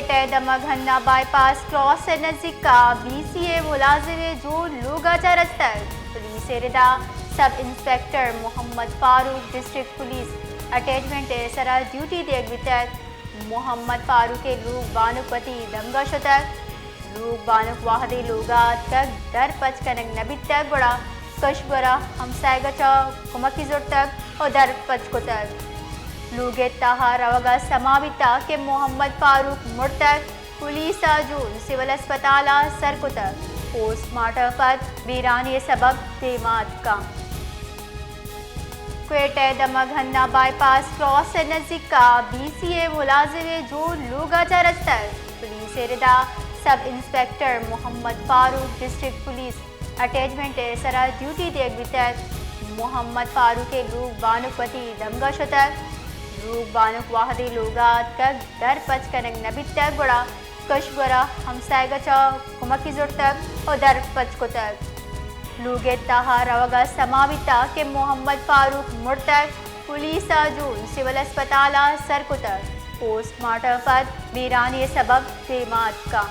ٹے دمگ ہندا بائی پاس کراس ءِ نزیک ءَ بی سی اے ملازمے جون لوگ ءَ چہ رستگ۔ پولیس ءِ ردا سب انسپکٹر محمد فاروق ڈسٹرکٹ پولیس اٹیچمنٹ ءِ سرا ڈیوٹی دیگ بیتگ۔ محمد فاروق ءِ لوگ بانک وتی دمگ ءَ شتگ۔ لوگ بانک وہدے لوگ ءَ اتکگ، در پچ کنگ نہ بیتگ، گڑا کش گورا ہمساہگ ءَ چہ کمکی زرتگ ءُ در پچ کتگ۔ لوگ ءِ تہا روگ ءَ سما بیتگ کہ محمد فاروق مرتگ۔ پولیس ءَ جون سول اسپتال ءَ سر کتگ۔ پوسٹ مارٹم ءَ پد بیرانی ءِ سبب دیما اتکاں۔ کوئٹہ ءِ دمگ ہندا بائی پاس کراس ءِ نزیک ءَ بی سی اے ملازمے جون لوگ ءَ چہ رستگ۔ پولیس ءِ ردا سب انسپکٹر محمد فاروق ڈسٹرکٹ پولیس اٹیچمنٹ ءِ سرا ڈیوٹی دیگ بیتگ۔ محمد فاروق ءِ لوگ بانک وتی دمگ ءَ شتگ۔ لوگ بانک وہدے لوگ ءَ اتکگ، در پچ کنگ نہ بیتگ، گڑا کش گورا ہمساہگ ءَ چہ کمکی زرتگ ءُ در پچ کتگ۔ لوگ ءِ تہا روگ ءَ سما بیتگ کہ محمد فاروق مرتگ۔ پولیس ءَ جون سول اسپتال ءَ سر کتگ۔ پوسٹ مارٹم ءَ پد بیرانی ءِ سبب دیما اتکاں۔